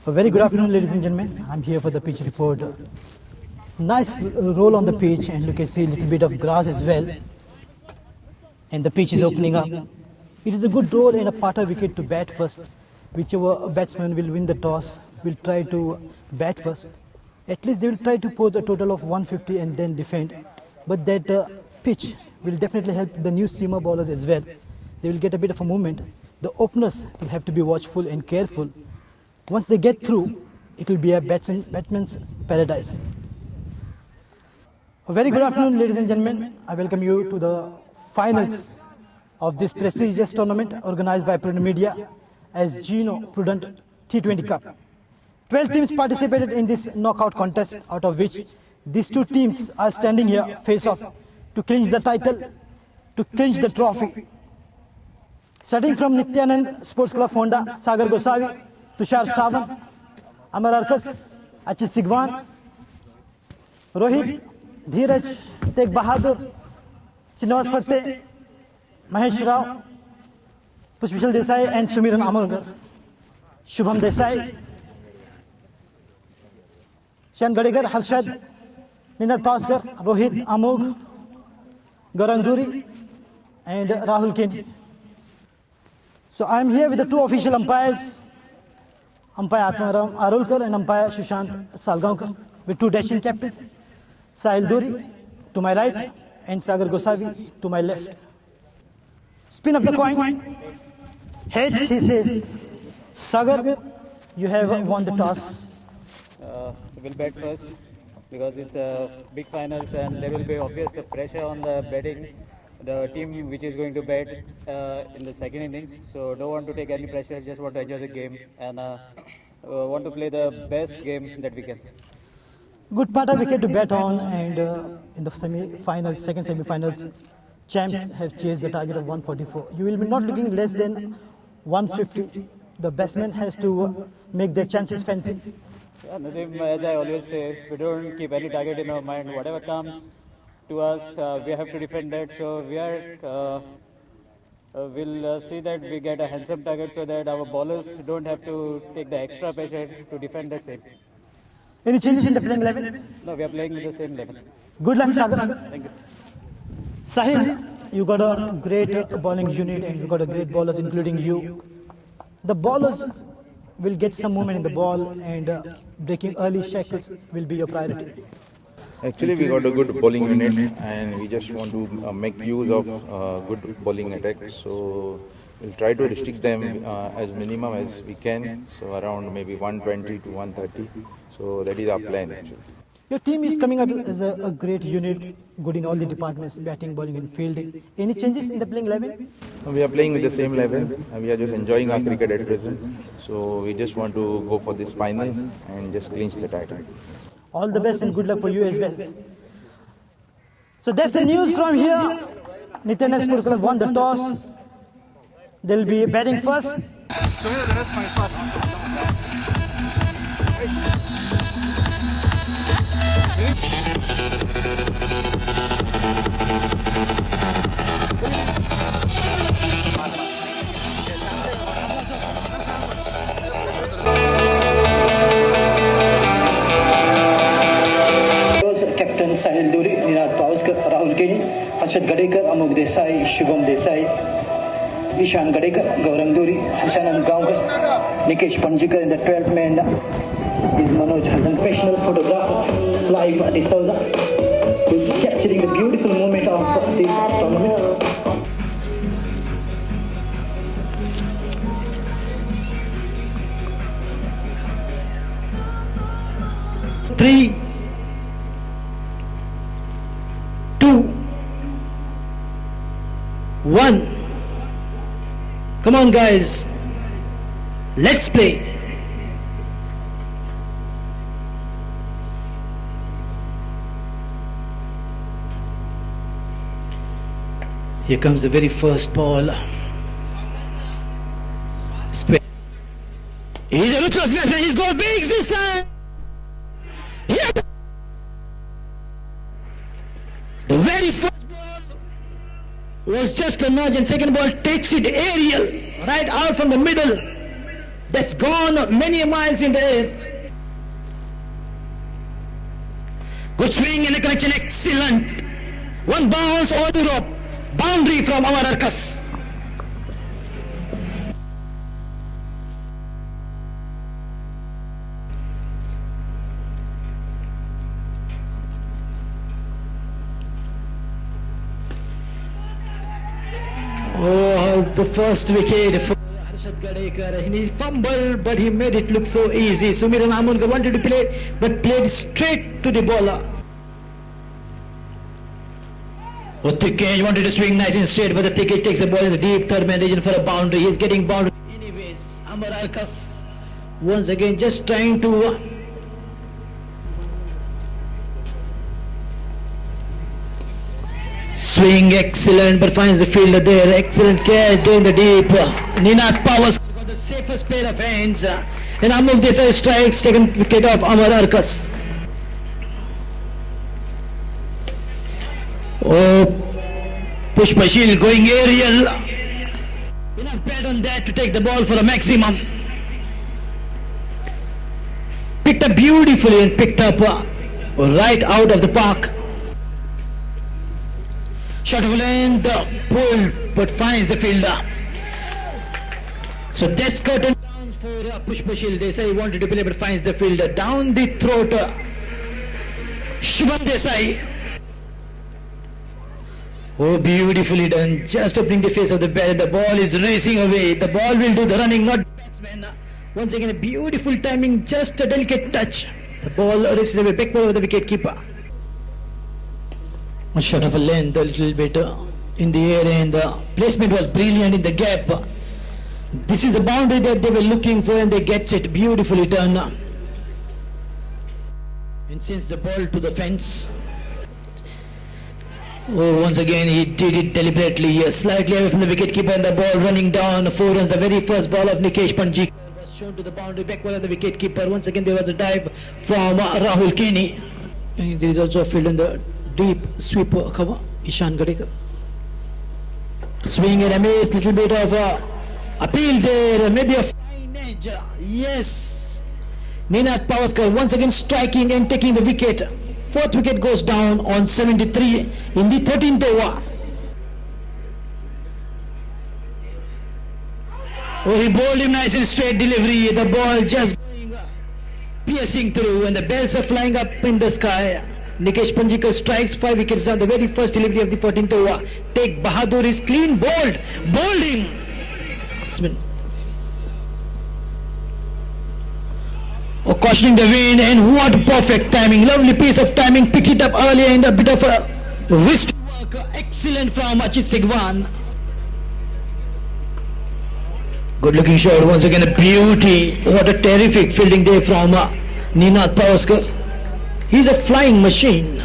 A very good afternoon, ladies and gentlemen. I'm here for the pitch report. Nice roll on the pitch, and you can see a little bit of grass as well. And the pitch is opening up. It is a good roll and a Patha wicket to bat first. Whichever batsman will win the toss will try to bat first. At least they will try to pose a total of 150 and then defend. But that pitch will definitely help the new seamer bowlers as well. They will get a bit of a movement. The openers will have to be watchful and careful. Once they get through, it will be a batsman's paradise. A very good afternoon, ladies and gentlemen. I welcome you to the finals of this prestigious tournament organized by Prudent Media as Gino Prudent T20 Cup. 12 teams participated in this knockout contest, out of which these two teams are standing here face off to clinch the title, to clinch the trophy. Starting from Nityanand Sports Club Fonda, Sagar Gosavi, Tushar Sawant, Amar Arkas, Achit Sigwan, Rohit, Dheeraj, Tek Bahadur, Srinivas Fatte, Mahesh Rao, Pushpishal Desai and Sumiran Amalgar, Shubham Desai, Shan Gadekar, Harshad, Ninad Paskar, Rohit, Amogh, Gaurang Duri and Rahul Keni. So I am here with the two official umpires, umpire Atmaram Arolkar and umpire Sushant Salgaonkar, with two dashing captains, Sahil Duri to my right and Sagar Gosavi to my left. Spin of the coin. Heads, he says. Sagar, you have won the toss. We'll bat first because it's a big finals and there will be obvious pressure on the batting, the team which is going to bat in the second innings. So don't want to take any pressure, just want to enjoy the game and want to play the best game that we can. Good part of wicket to bat on, and in the semi-finals, second semi-finals, champs have chased the target of 144. You will be not looking less than 150. The batsman has to make their chances fancy. Yeah, Nadeem, as I always say, we don't keep any target in our mind. Whatever comes to us, we have to defend that. So we are, we'll see that we get a handsome target so that our bowlers don't have to take the extra pressure to defend the same. Any changes in the playing 11? No, we are playing with the same 11. Good luck, Sagar. Thank you. Sahil, you got a great bowling unit and you got a great bowlers, including you. The bowlers will get some movement in the ball, and breaking early shackles will be your priority. Actually, we got a good bowling unit and we just want to make use of good bowling attack. So we'll try to restrict them as minimum as we can. So around maybe 120 to 130. So that is our plan actually. Your team is coming up as a great unit, good in all the departments, batting, bowling and fielding. Any changes in the playing 11? We are playing with the same 11. We are just enjoying our cricket at present. So we just want to go for this final and just clinch the title. All the best and good luck for you as well. So that's the news from here. Nityanand Sports Club won the toss. They'll be batting first. Captain Sahil Duri, Ninad Pawaskar, Rahul Keni, Harshad Gadekar, Amogh Desai, Shubham Desai, Ishan Gadekar, Gaurang Duri, Harshanand Gaonkar, Nikesh Panjikar, and the 12th man is Manoj Haldan, professional photographer, Clive D'Souza, who is capturing the beautiful moment of this tournament. 3, 2, 1. Come on, guys. Let's play. Here comes the very first ball. Square. He's a ruthless batsman. He's got big this time. Yeah. The very first ball was just a nudge, and second ball takes it aerial right out from the middle. That's gone many miles in the air. Good swing and a connection, excellent. One bounce over the rope. Boundary from Amar Arkas. Oh, the first wicket for Harshad Gadekar. He fumbled, but he made it look so easy. Sumiran Amonkar wanted to play, but played straight to the bowler. Oh, thick edge wanted to swing nice and straight, but the thick edge takes the ball in the deep third man region for a boundary. He's getting boundary anyways. Amar Arkas once again just trying to swing, excellent, but finds the fielder there. Excellent catch in the deep. Ninad Powers got the safest pair of hands. And Amuk Desai strikes, taken wicket of Amar Arkas. Oh, Pushpashil going aerial. Enough bat on that to take the ball for a maximum. Picked up beautifully and picked up right out of the park. Shot of length, pulled, but finds the fielder. So that's curtain down for Pushpashil Desai. Wanted to play, but finds the fielder down the throat. Shubham Desai. Oh, beautifully done. Just opening the face of the bat. The ball is racing away. The ball will do the running, not the batsman. Once again, a beautiful timing, just a delicate touch. The ball races away, backward over the wicket keeper. A shot of a length, a little bit in the air, and the placement was brilliant in the gap. This is the boundary that they were looking for, and they gets it beautifully done. And sends the ball to the fence. Oh, once again he did it deliberately. Yes, slightly away from the wicketkeeper, and the ball running down. 4 runs. The very first ball of Nikesh Panjikar was shown to the boundary backward of the wicketkeeper. Once again there was a dive from Rahul Keni. And there is also a field in the deep sweeper cover, Ishan Gadekar. Swing and a miss, little bit of appeal there, maybe a fine edge. Yes, Ninad Pavaskar once again striking and taking the wicket. Fourth wicket goes down on 73 in the 13th over. Oh, he bowled him nice and straight delivery. The ball just going, piercing through, and the bells are flying up in the sky. Nikesh Panjikar strikes 5 wickets down the very first delivery of the 14th over. Tej Bahadur is clean bowled. Bowled him. Oh, cautioning the wind, and what perfect timing. Lovely piece of timing. Pick it up earlier and a bit of a wrist work. Excellent from Achit Sigwan. Good looking shot. Once again a beauty. What a terrific fielding there from Ninad Pavaskar. He's a flying machine.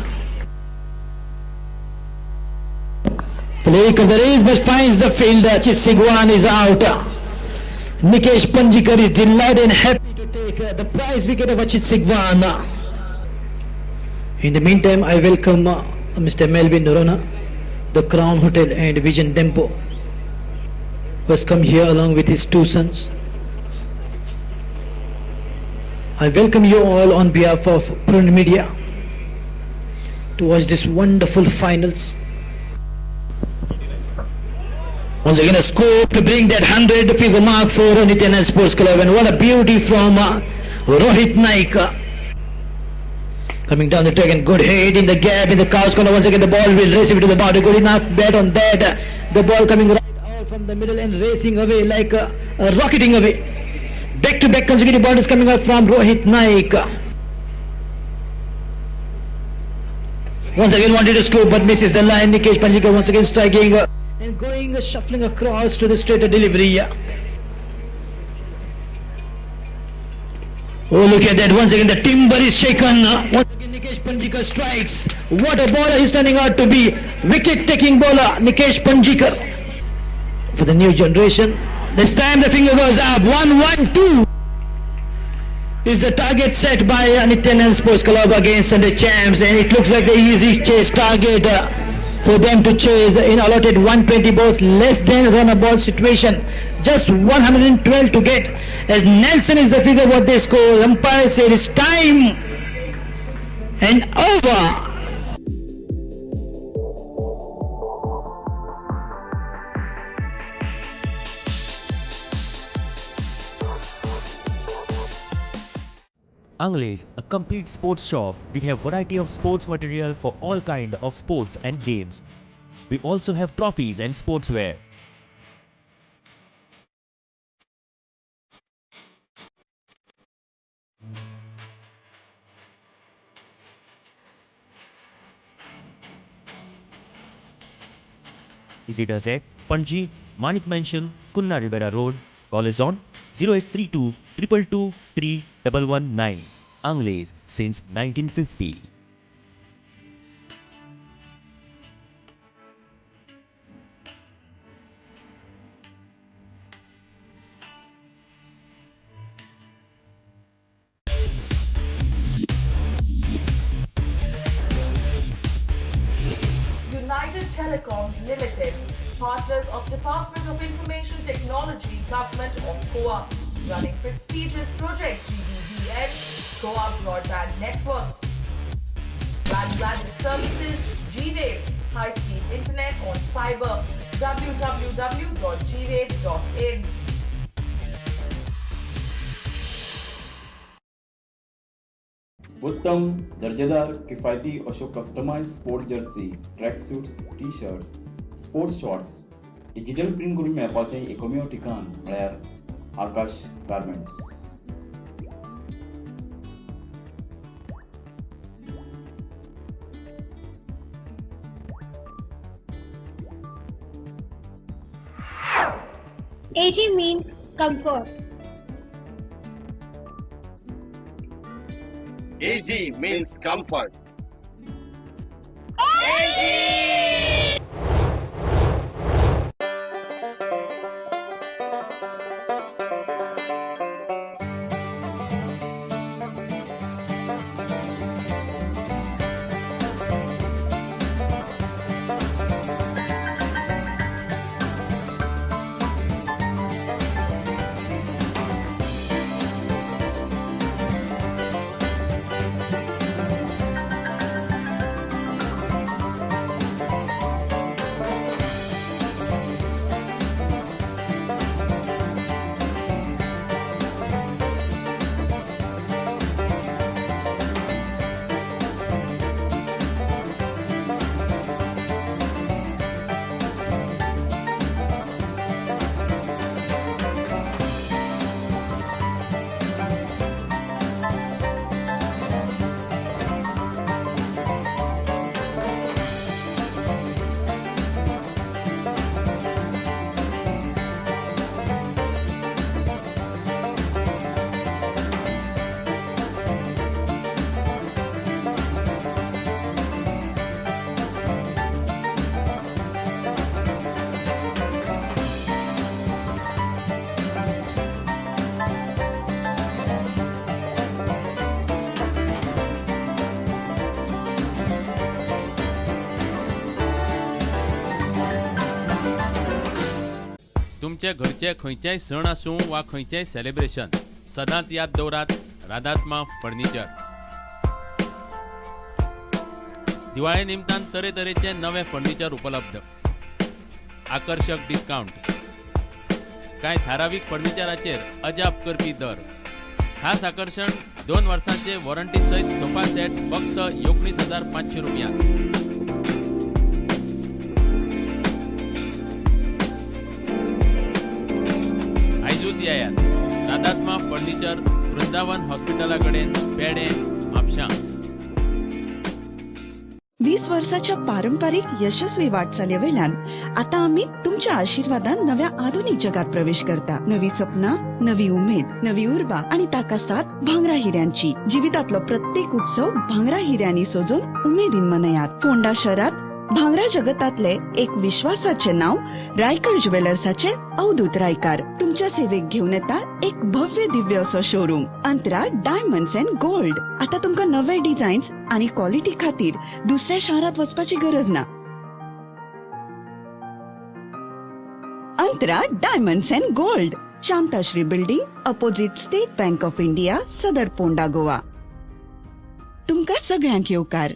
Flick of the race, but finds the fielder. Achit Sigwan is out. Nikesh Panjikar is delighted and happy to take the prize wicket of Achit Sigwan. In the meantime, I welcome Mr. Melvin Norona, the Crown Hotel and Vision Dempo, who has come here along with his 2 sons. I welcome you all on behalf of Prune Media to watch this wonderful finals. Once again, a scope to bring that 100 figure mark for Nityanand Sports Club, and what a beauty from Rohit Naik. Coming down the track and good hit in the gap in the cow's corner. Once again, the ball will race into the boundary. Good enough bat on that. The ball coming right out from the middle and racing away like rocketing away. Back to back consecutive boundaries coming out from Rohit Naik. Once again wanted to scoop but misses the line. Nikesh Panjikar once again striking and going shuffling across to the straighter delivery. Oh, look at that. Once again the timber is shaken. Once again Nikesh Panjikar strikes. What a bowler he's turning out to be. Wicket taking bowler Nikesh Panjikar. For the new generation. This time the finger goes up. 1-1-2 is the target set by Nityanand Sports Club against Sunday Champs, and it looks like the easy chase target. for them to chase in allotted 120 balls, less than run a ball situation. Just 112 to get, as Nelson is the figure what they score. Umpire said it's time and over. Angles, a complete sports shop. We have variety of sports material for all kind of sports and games. We also have trophies and sportswear. Visit us at Panji, Manik Mansion, Kunna Rivera Road. Call us on 0832 222 3119. Angles since 1950. United Telecoms Limited, partners of Department of Information Technology, Government of Goa, running prestigious project GBBN, Goa Broadband Network. Value-added services, G-Wave, high-speed internet on fiber, www.gwave.in. उत्तम दर्जेदार किफायती अश्यो customise sport jersey, track suits, T shirts, sports shorts digital print करून मेळपाचें एकमेव ठिकाण म्हळ्यार आकाश garments. AG means comfort. AG means comfort. तुमचे घरचे खंयचेय सण आसूं वा खंयचेय सेलिब्रेशन, सदांच याद दवरात राधात्मा फर्निचर. दिवाळे निमतान तरेतरेचे नवे फर्निचर उपलब्ध, आकर्शक डिस्कावंट, कांय थारावीक फर्निचराचेर अजाप करपी दर, खास आकर्शण 2 वर्सांचे वॉरंटी सयत सोफा सेट फक्त 19,500 रुपयांत. आयजूच येयात राधात्मा फर्निचर, वृंदावन हॉस्पिटला कडेन, पेडे, म्हापशां. 20 वर्साच्या पारंपरिक यशस्वी वाटचाली वयल्यान आतां आमी तुमच्या आशिर्वादान नव्या आधुनीक जगात प्रवेश करता. नवी सपनां, नवी उमेद, नवी उर्बा आनी ताका साथ भांगरा हिऱ्यांची. जिवितांतलो प्रत्येक उत्सव भांगरा हिऱ्यांनी सजोवन उमेदीन मनयात. फोंडा शहरात भांगरा जगतातले एक विश्वासाचे नाव रायकर ज्वेलर्साचे अवधूत रायकार तुमच्या सेवेक घेऊन येता एक भव्य दिव्य असो showroom, Antara diamonds and gold. आता तुमकां नवे डिझायन्स आणि क्वालिटी खातीर दुसऱ्या शहरात वचपाची गरज ना. Chitra diamonds and gold, Shantashri building, opposite State Bank of India, Sadar Ponda, Goa. तुमकां सगळ्यांक येवकार.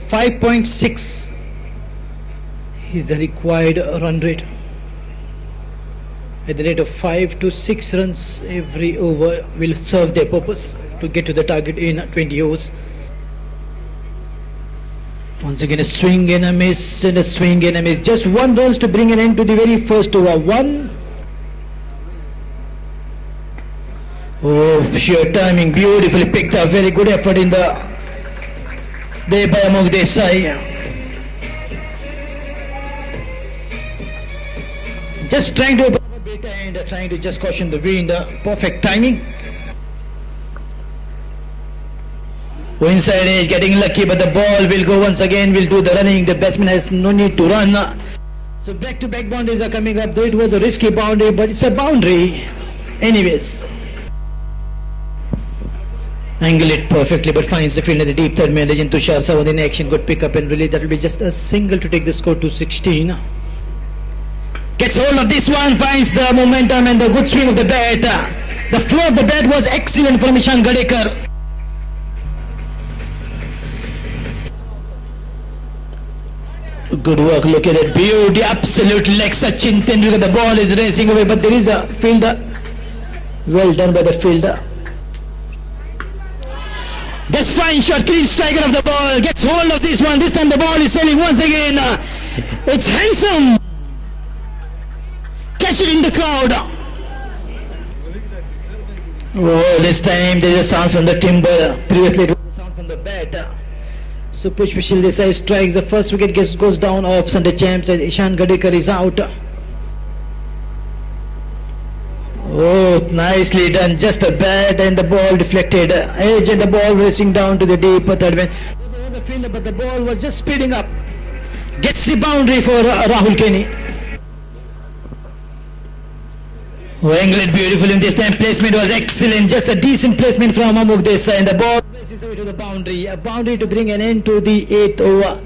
5.6 is the required run rate. At the rate of 5 to 6 runs every over will serve their purpose to get to the target in 20 overs. Once again a swing and a miss and a swing and a miss. Just 1 runs to bring an end to the very first over. 1. Oh, sheer timing, beautifully picked up. Very good effort in the there by Amogh Desai. Just trying to open up a bit and trying to just caution the wind. Perfect timing. Inside edge, getting lucky, but the ball will go once again, will do the running. The batsman has no need to run. So back-to-back boundaries are coming up, though it was a risky boundary, but it's a boundary anyways. Angle it perfectly, but finds the field in the deep third man. Legend Tushar Sawant in action, good pick up and release. That will be just a single to take the score to 16. Gets hold of this one, finds the momentum and the good swing of the bat. The flow of the bat was excellent from Ishan Gadekar. Good work, look at that beauty, absolute like Sachin Tendulkar. The ball is racing away, but there is a fielder. Well done by the fielder. That's fine shot, clean striker of the ball, gets hold of this one. This time the ball is sailing once again. It's handsome. Catch it in the crowd. Oh, this time there is a sound from the timber. Previously it was a sound from the bat. So Pushpashil Desai strikes the first wicket, goes down off Sunday Champs as Ishan Gadekar is out. Oh, nicely done. Just a bat and the ball deflected. Edge and the ball racing down to the deep third man. There was a fielder, but the ball was just speeding up. Gets the boundary for Rahul Kenny. Angle it beautiful in this time. Placement was excellent. Just a decent placement from Amogh Desai, and the ball races away to the boundary. A boundary to bring an end to the 8th over.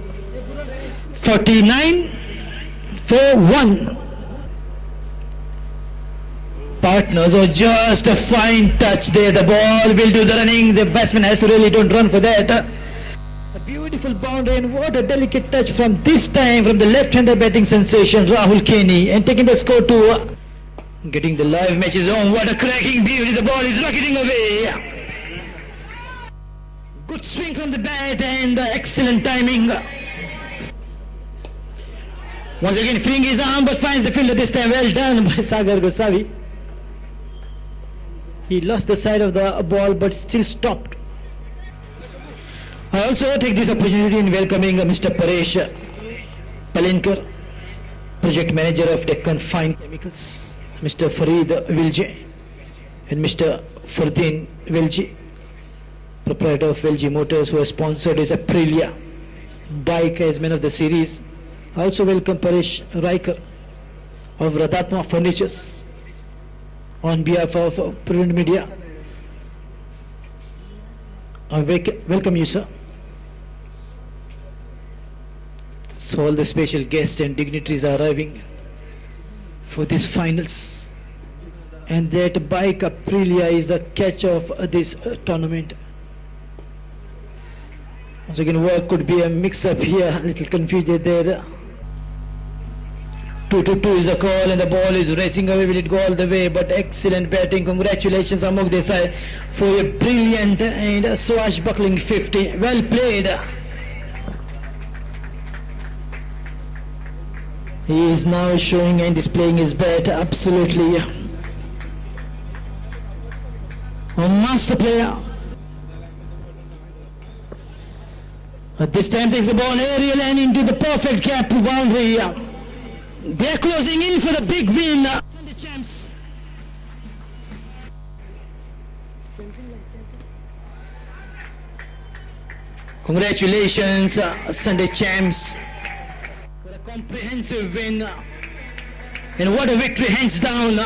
49 for 1. Partners, or just a fine touch there. The ball will do the running. The batsman has to really don't run for that. A beautiful boundary, and what a delicate touch from this time from the left-hander batting sensation Rahul Kenny, and taking the score to getting the live matches on. What a cracking beauty. The ball is rocketing away. Good swing from the bat and excellent timing. Once again freeing his arm, but finds the fielder this time. Well done by Sagar Gosavi. He lost the side of the ball but still stopped. I also take this opportunity in welcoming Mr. Paresh Palenkar, Project Manager of Deccan Fine Chemicals, Mr. Farid Vilji and Mr. Fardeen Vilji, proprietor of Vilji Motors, who has sponsored his Aprilia bike as man of the series. I also welcome Paresh Raikar of Radhatma Furnitures on behalf of Prudent Media. I welcome you, sir. So all the special guests and dignitaries are arriving for this finals, and that bike Aprilia is the catch of this tournament. Once again, work could be a mix-up here, a little confusion there. 2-2 is the call, and the ball is racing away. Will it go all the way? But excellent batting. Congratulations, Amogh Desai, for a brilliant and swashbuckling 50. Well played. He is now showing and displaying his bat. Absolutely a master player. But this time takes the ball aerial and into the perfect gap boundary. They're closing in for the big win. Sunday Champs. Congratulations, Sunday Champs, for a comprehensive win. And what a victory, hands down.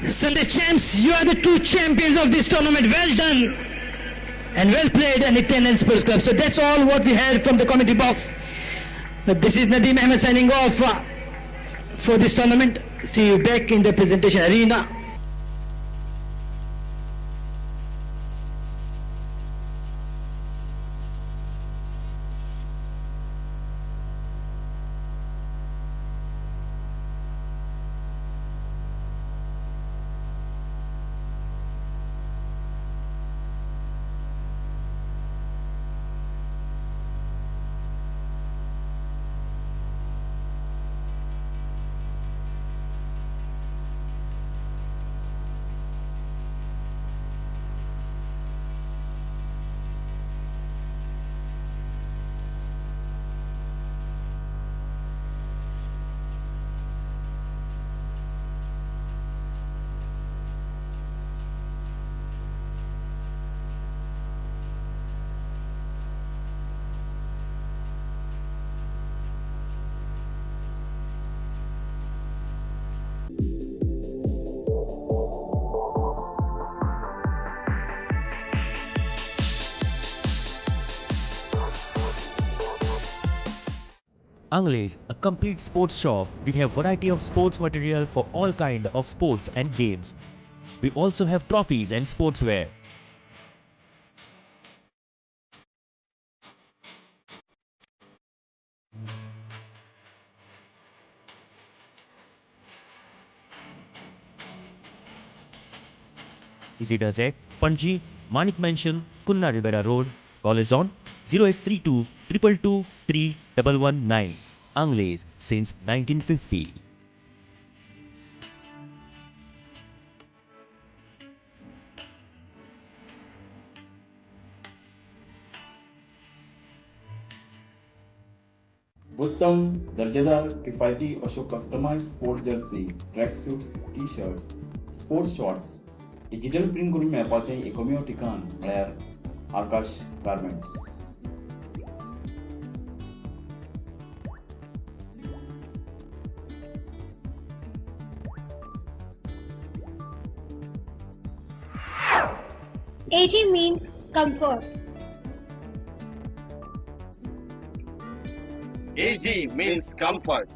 Sunday champs, you are the two champions of this tournament. Well done and well played, Nithyanand Sports Club. So that's all what we had from the committee box. But this is Nadeem Ahmed signing off for this tournament. See you back in the presentation arena. Angles, a complete sports shop. We have variety of sports material for all kind of sports and games. We also have trophies and sportswear. Visit us at Panji, Manik Mansion, Kunna Ribera Road. Call us on 0832 222 3119. Angles since 1950. उत्तम दर्जेदार किफायती अश्यो customise sport jersey, track suit, T shirts, sports shorts digital print करून मेळपाचें एकमेव ठिकाण म्हळ्यार आकाश garments. AG means comfort. AG means comfort.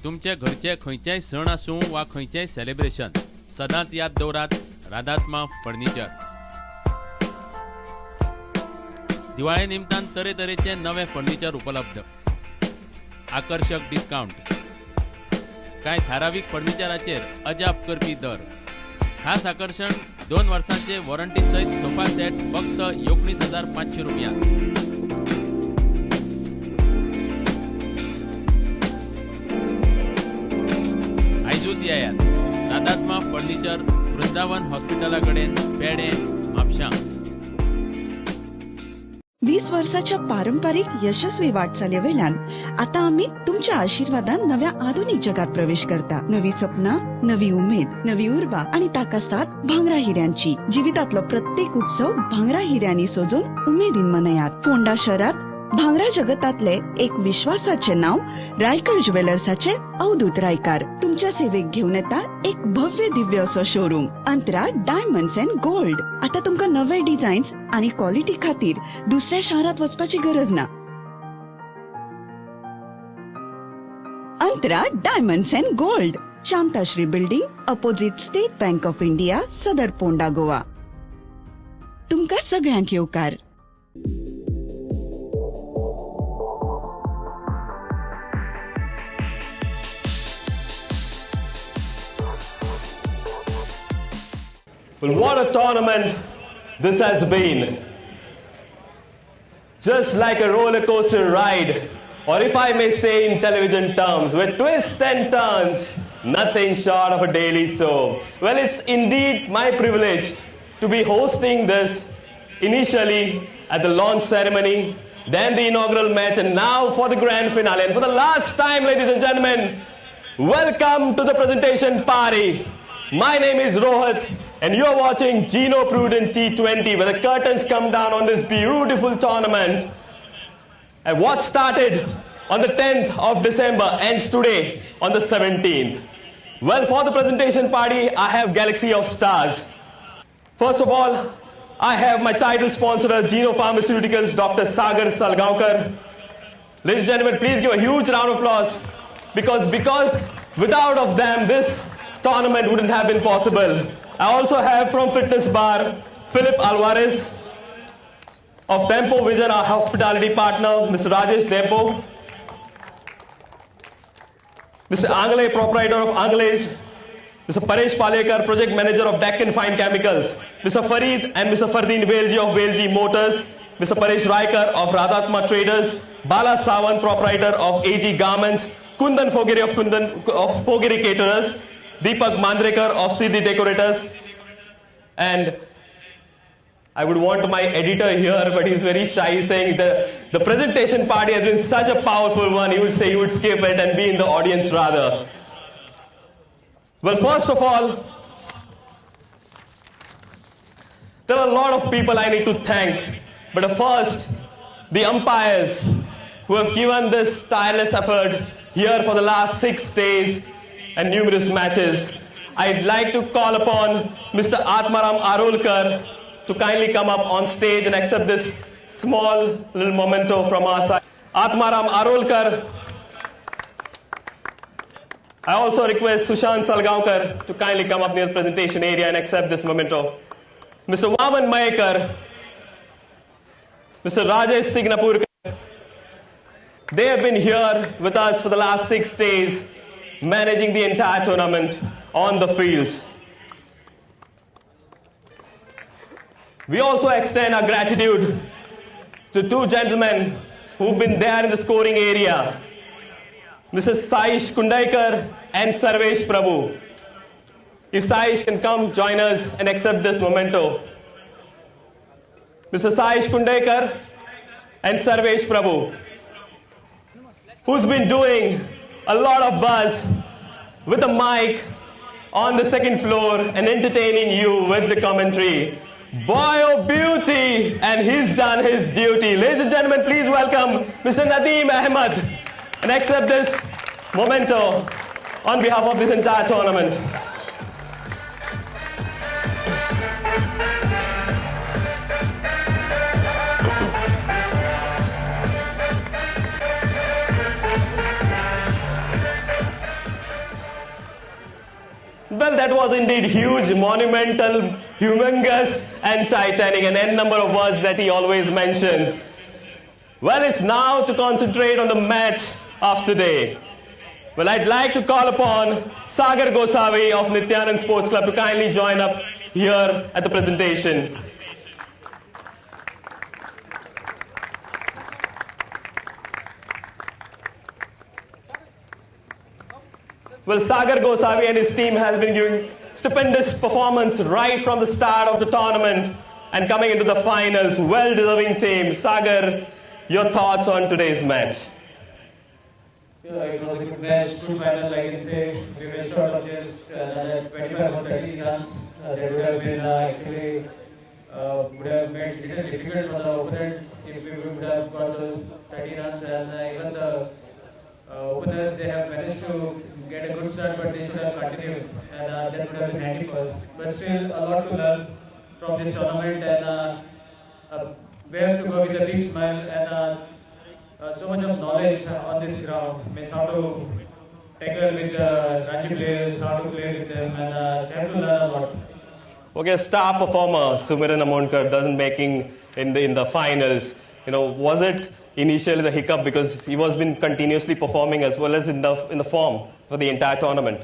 तुमच्या घरचे खंयचेय सण आसूं वा खंयचेय सेलिब्रेशन, सदांच याद दवरात राधात्मा फर्निचर. दिवाळे निमतान तरेतरेचे नवे फर्निचर उपलब्ध. आकर्शक डिस्कावंट. कांय थारावीक फर्निचराचेर अजाप करपी दर. खास आकर्शण 2 वर्सांचे वॉरंटी सयत सोफा सेट फक्त 19,500 रुपया. आयजूच येयात राधात्मा फर्निचर, वृंदावन हॉस्पिटला कडेन, पेडे, म्हापशां. 20 वर्साच्या पारंपरिक यशस्वी वाटचाली वयल्यान आतां आमी तुमच्या आशिर्वादान नव्या आधुनिक जगात प्रवेश करता. नवी सपनां, नवी उमेद, नवी उर्बा आनी ताका साथ भांगरा हिऱ्यांची. जिवितांतलो प्रत्येक उत्सव भांगरा हिऱ्यांनी सजोवन उमेदीन मनयात. फोंडा शहरात भांगरा जगतातले एक विश्वासाचे नाव रायकर ज्वेलर्साचे अवधूत रायकार तुमच्या सेवेक घेवन येता एक भव्य दिव्य असो showroom Antara diamonds and gold. आता तुमकां नवे डिझायन्स आणि क्वालिटी खातीर दुसऱ्या शहरात वचपाची गरज ना. Antara diamonds and gold, Shantashri building, opposite State Bank of India, Sadar Ponda, Goa. तुमकां सगळ्यांक येवकार. Well, what a tournament this has been. Just like a roller coaster ride, or if I may say in television terms, with twists and turns, nothing short of a daily soap. Well, it's indeed my privilege to be hosting this initially at the launch ceremony, then the inaugural match, and now for the grand finale. And for the last time, ladies and gentlemen, welcome to the presentation party. My name is Rohit, and you're watching Gino Prudent T20, where the curtains come down on this beautiful tournament. And what started on the 10th of December ends today on the 17th. Well, for the presentation party, I have Galaxy of Stars. First of all, I have my title sponsor, Gino Pharmaceuticals, Dr. Sagar Salgaonkar. Ladies and gentlemen, please give a huge round of applause because without of them, this tournament wouldn't have been possible. I also have from Fitness Bar, Philip Alvarez, of Tempo Vision, our hospitality partner, Mr. Rajesh Dempo, Mr. Angle, proprietor of Angles, Mr. Paresh Palekar, project manager of Deccan Fine Chemicals, Mr. Farid and Mr. Fardeen Velji of Velji Motors, Mr. Paresh Raikar of Radhatma Traders, Bala Sawant, proprietor of AG Garments, Kundan Fogeri of Kundan of Fogeri Caterers, Deepak Mandrekar of Siddhi Decorators, and I would want my editor here, but he's very shy, saying the presentation party has been such a powerful one. He would say he would skip it and be in the audience rather. Well, first of all, there are a lot of people I need to thank. But first, the umpires who have given this tireless effort here for the last 6 days and numerous matches. I'd like to call upon Mr. Atmaram Arolkar to kindly come up on stage and accept this small little memento from our side. Atmaram Arolkar. I also request Sushant Salgaonkar to kindly come up near the presentation area and accept this memento. Mr. Vaman Mayekar, Mr. Rajesh Signapurkar, they have been here with us for the last 6 days, managing the entire tournament on the fields. We also extend our gratitude to two gentlemen who've been there in the scoring area, Mr. Saish Kundaikar and Sarvesh Prabhu. If Saish can come join us and accept this memento. Mr. Saish Kundaikar and Sarvesh Prabhu, who's been doing a lot of buzz with the mic on the second floor and entertaining you with the commentary. Boy of beauty, and he's done his duty. Ladies and gentlemen, please welcome Mr. Nadeem Ahmed and accept this memento on behalf of this entire tournament. Well, that was indeed huge, monumental humongous and titanic, and n number of words that he always mentions. Well, it's now to concentrate on the match of today. Well, I'd like to call upon Sagar Gosavi of Nityanand Sports Club to kindly join up here at the presentation. Well, Sagar Gosavi and his team has been giving stupendous performance right from the start of the tournament and coming into the finals. Well-deserving team. Sagar, your thoughts on today's match? Yeah, it was a good match, true final, I can say. We were short of just another 25 or 30 runs. That would have been actually would have made it little difficult for the opponents if we would have got those 30 runs. And even the openers, they have managed to get a good start, but they should have continued, and that would have been handy for us. But still, a lot to learn from this tournament, and we have to go with a big smile and so much of knowledge on this ground. Means how to tackle with the Ranji players, how to play with them, and have to learn a lot. Okay, star performer Sumiran Amonkar doesn't making in the finals. You know, was it initially the hiccup because he was been continuously performing as well as in the form for the entire tournament?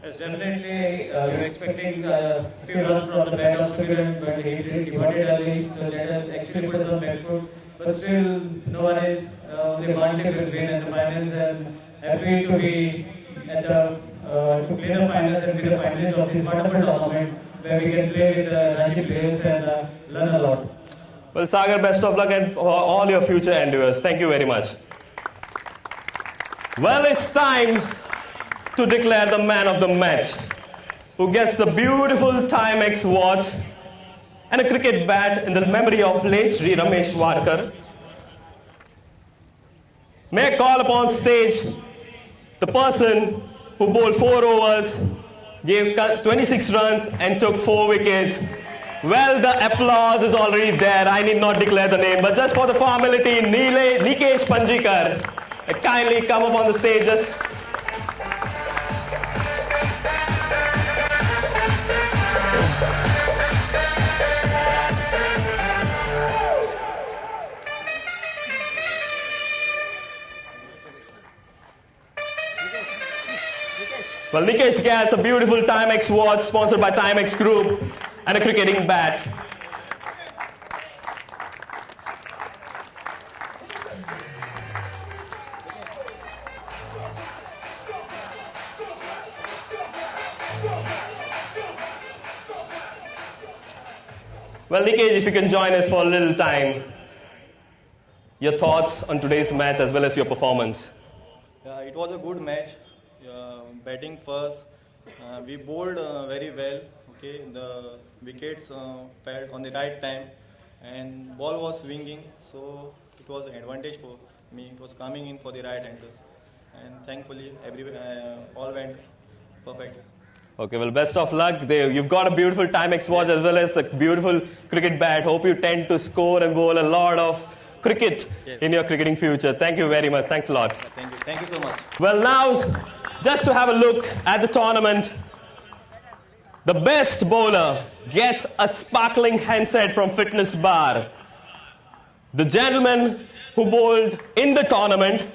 Yes, definitely. We were expecting a few runs from the bat of Sumiran, but he didn't departed early, so that has actually put us on back foot. But still, no one is. Only one team will win in the finals, and happy to be at the to play the finals and be the finalists of this wonderful tournament where we can play with the Ranji players and learn a lot. Well, Sagar, best of luck and for all your future endeavors. Thank you very much. Well, it's time to declare the man of the match, who gets the beautiful Timex watch and a cricket bat in the memory of late Sri Ramesh Warkar. May I call upon stage the person who bowled 4 overs, gave 26 runs and took 4 wickets. Well, the applause is already there. I need not declare the name, but just for the formality, Nikesh Panjikar, kindly come up on the stage. Just well, Nikesh gets a beautiful Timex watch sponsored by Timex Group and a cricketing bat. Well, Nikesh, if you can join us for a little time, your thoughts on today's match as well as your performance. Yeah, it was a good match. Batting first, we bowled very well. Okay, the wickets fell on the right time, and ball was swinging, so it was an advantage for me. It was coming in for the right handers, and thankfully all went perfect. Okay, well, best of luck. You've got a beautiful Timex watch as well as a beautiful cricket bat. Hope you tend to score and bowl a lot of cricket in your cricketing future. Thank you very much. Thanks a lot. Yeah, thank you. Thank you so much. Well, now, just to have a look at the tournament, the best bowler gets a sparkling handset from Fitness Bar. The gentleman who bowled in the tournament,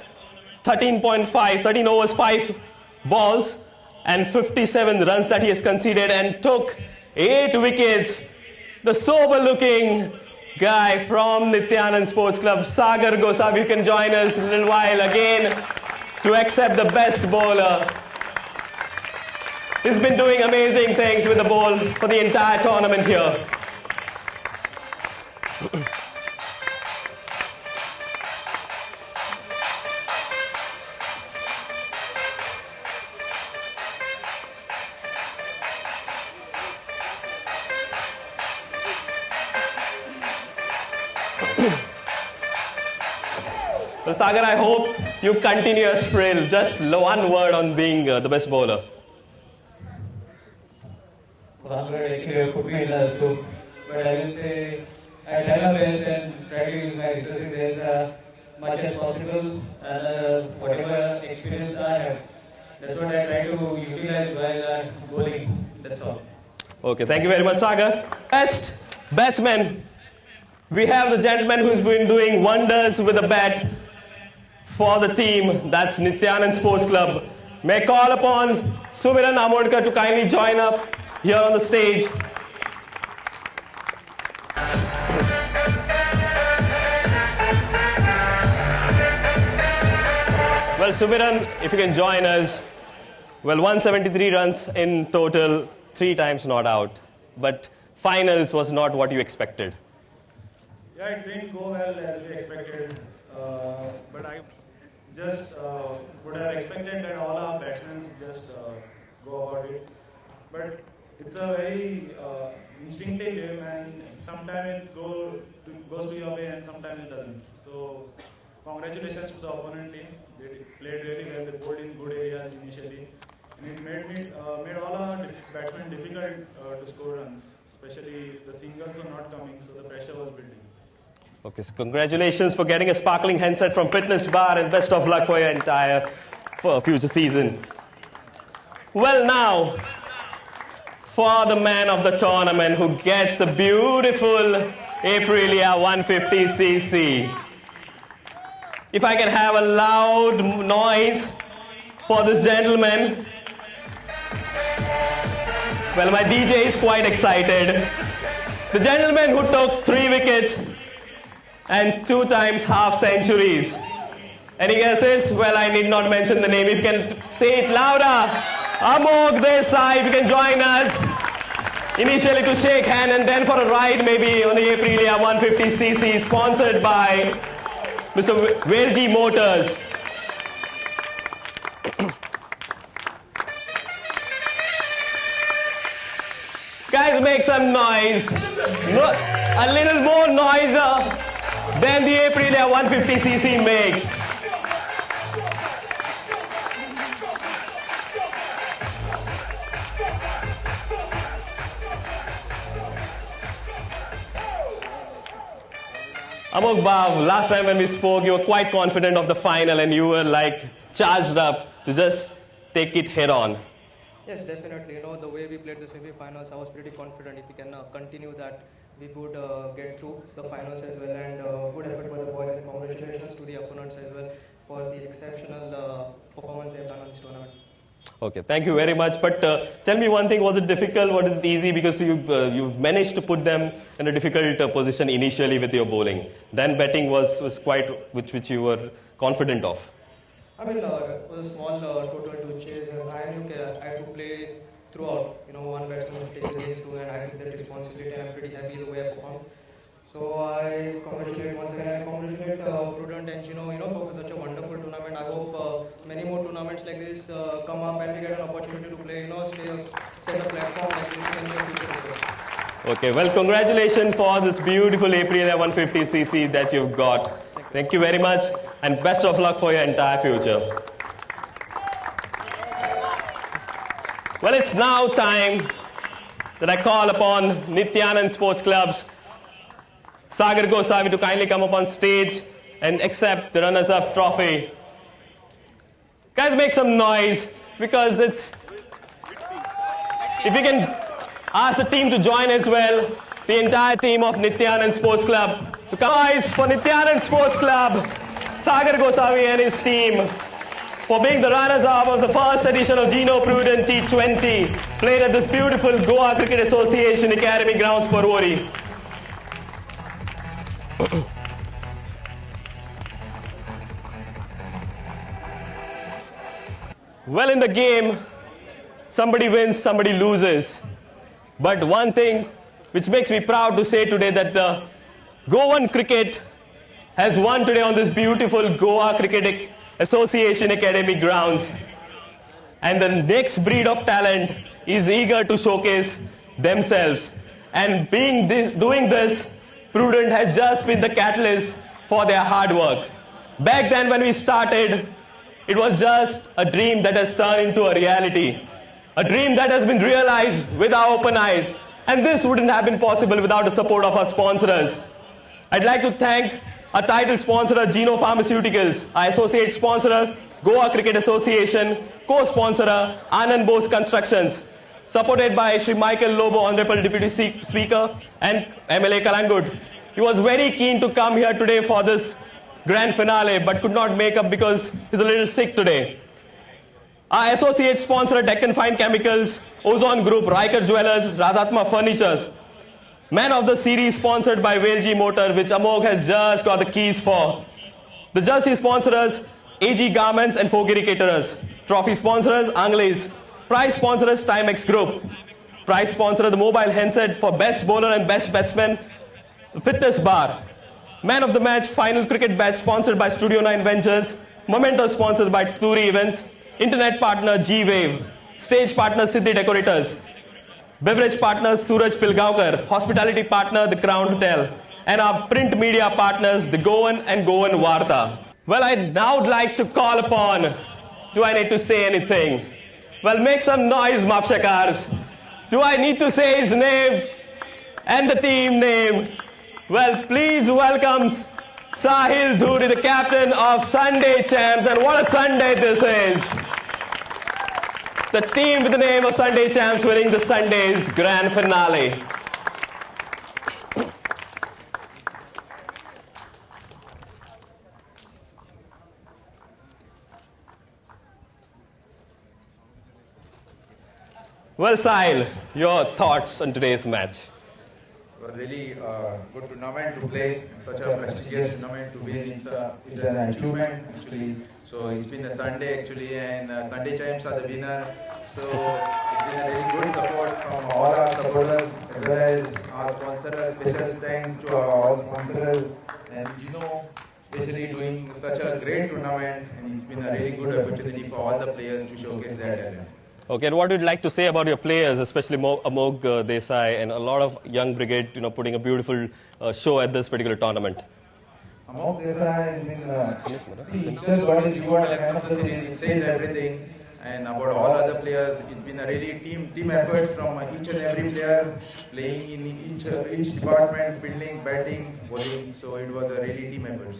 13.5, 13 overs, 5 balls, and 57 runs that he has conceded and took 8 wickets. The sober-looking guy from Nityanand Sports Club, Sagar Gosavi, you can join us a little while again to accept the best bowler. He's been doing amazing things with the ball for the entire tournament here. Well, Sagar, I hope you continue your thrill. Just one word on being the best bowler. One word actually put me in the scope, but I will say I try my best and try to use my resources as much as possible, and whatever experience I have, that's what I try to utilize while bowling. That's all. Okay, thank you very much, Sagar. Best batsman. We have the gentleman who's been doing wonders with the bat for the team. That's Nityanand Sports Club. May I call upon Sumiran Amodkar to kindly join up here on the stage. Well, Sumiran, if you can join us. Well, 173 runs in total, 3 times not out. But finals was not what you expected. Yeah, it didn't go well as we expected. But I just would have expected that all our batsmen just go about it. But it's a very instinctive game, and sometimes it goes to your way and sometimes it doesn't. So congratulations to the opponent team. They played really well. They bowled in good areas initially, and it made all our batsmen difficult to score runs. Especially the singles were not coming, so the pressure was building. Okay, so congratulations for getting a sparkling handset from Fitness Bar, and best of luck for your entire future season. Well, now, for the man of the tournament who gets a beautiful Aprilia 150cc. If I can have a loud noise for this gentleman. Well, my DJ is quite excited. The gentleman who took 3 wickets and 2 times half centuries. Any guesses? Well, I need not mention the name. If you can say it louder. Amogh Desai, if you can join us. Initially to shake hand and then for a ride maybe on the Aprilia 150cc, sponsored by Mr. Velji Motors. Guys, make some noise. A little more noiser than the Aprilia 150cc makes. Amogh Bav, last time when we spoke, you were quite confident of the final and you were like charged up to just take it head on. Yes, definitely. You know, the way we played the semi-finals, I was pretty confident if we can continue that, we would get through the finals as well. And good effort by the boys, and congratulations to the opponents as well for the exceptional performance they have done on this tournament. Okay, thank you very much. But tell me one thing, was it difficult? Was it easy? Because you managed to put them in a difficult position initially with your bowling. Then batting was quite, which you were confident of. I mean, it was a small total to chase, and I knew I had to play throughout. You know, one batsman was taking the innings too, and I took that responsibility, and I'm pretty happy the way I performed. So I congratulate once again, I congratulate Prudent and Gino, you know, for such a wonderful tournament. I hope many more tournaments like this come up and we get an opportunity to play, you know, set a platform like this in the near future as well. Okay, well, congratulations for this beautiful Aprilia 150cc that you've got. Thank you very much, and best of luck for your entire future. Well, it's now time that I call upon Nityanand Sports Club's Sagar Gosavi to kindly come up on stage and accept the runners-up trophy. Guys, make some noise, because it's... If you can ask the team to join as well, the entire team of Nityanand Sports Club. To come noise for Nityanand Sports Club, Sagar Gosavi and his team, for being the runners-up of the first edition of Gino Prudent T20, played at this beautiful Goa Cricket Association Academy grounds, Porvorim. Well, in the game, somebody wins, somebody loses. But one thing which makes me proud to say today that the Goan cricket has won today on this beautiful Goa Cricket Association Academy grounds. And the next breed of talent is eager to showcase themselves. And doing this, Prudent has just been the catalyst for their hard work. Back then when we started, it was just a dream that has turned into a reality. A dream that has been realized with our open eyes. And this wouldn't have been possible without the support of our sponsors. I'd like to thank our title sponsor, Gino Pharmaceuticals, our associate sponsor, Goa Cricket Association, co-sponsor, Anand Bose Constructions. Supported by Shri Michael Lobo, Honorable Deputy Speaker and MLA Calangute. He was very keen to come here today for this grand finale, but could not make up because he's a little sick today. Our associate sponsor, Deccan Fine Chemicals, Ozone Group, Riker Jewelers, Radhatma Furnitures. Man of the series sponsored by Velji Motor, which Amog has just got the keys for. The jersey sponsors, AG Garments and Fogiri Caterers. Trophy sponsors, Angles. Prize sponsors, Timex Group. Prize sponsor, the mobile handset for best bowler and best batsman, the Fitness Bar. Man of the match, final cricket match sponsored by Studio 9 Ventures. Memento sponsored by Turi Events. Internet partner, G-Wave. Stage partner, Siddhi Decorators. Beverage partner, Suraj Pilgaonkar. Hospitality partner, The Crown Hotel. And our print media partners, The Goan and Goan Varta. Well, I'd now like to call upon, do I need to say anything? Well, make some noise, Mapshakars. Do I need to say his name and the team name? Well, please welcome Sahil Dhuri, the captain of Sunday Champs. And what a Sunday this is. The team with the name of Sunday Champs winning the Sunday's grand finale. Well, Sahil, your thoughts on today's match? Really good tournament to play, such a prestigious tournament to win is an achievement actually. So it's been a Sunday actually, and Sunday Champs are the winner. So it's been a really good support from all our supporters as well as our sponsors. Special thanks to our all sponsors and Gino, especially doing such a great tournament, and it's been a really good opportunity for all the players to showcase their talent. Okay, and what would you like to say about your players, especially Amog Desai and a lot of young brigade, you know, putting a beautiful show at this particular tournament? Amog Desai, see, just got his reward at man of the series. It says everything. And about all other players, it's been a really team effort from each and every player, playing in each department, fielding, batting, bowling. So it was a really team effort.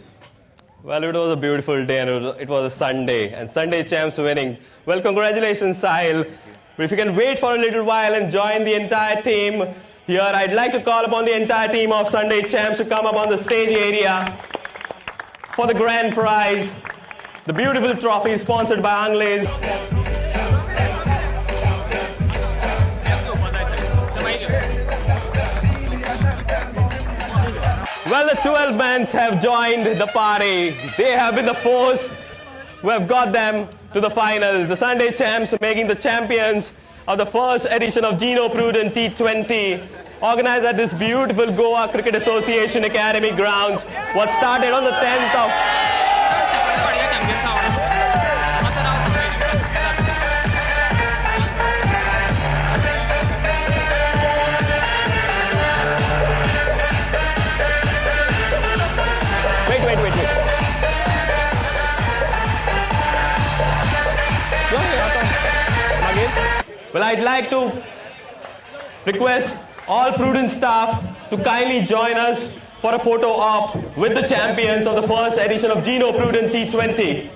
Well, it was a beautiful day, and it was a Sunday, and Sunday Champs winning. Well, congratulations, Sahil. But if you can wait for a little while and join the entire team here, I'd like to call upon the entire team of Sunday Champs to come up on the stage area for the grand prize, the beautiful trophy sponsored by Angles. Well, the 12 men have joined the party. They have been the force who have got them to the finals. The Sunday Champs making the champions of the first edition of Gino Prudent T20, organized at this beautiful Goa Cricket Association Academy grounds, what started on the 10th of... Wait. Well, I'd like to request all Prudent staff to kindly join us for a photo op with the champions of the first edition of Gino Prudent T20.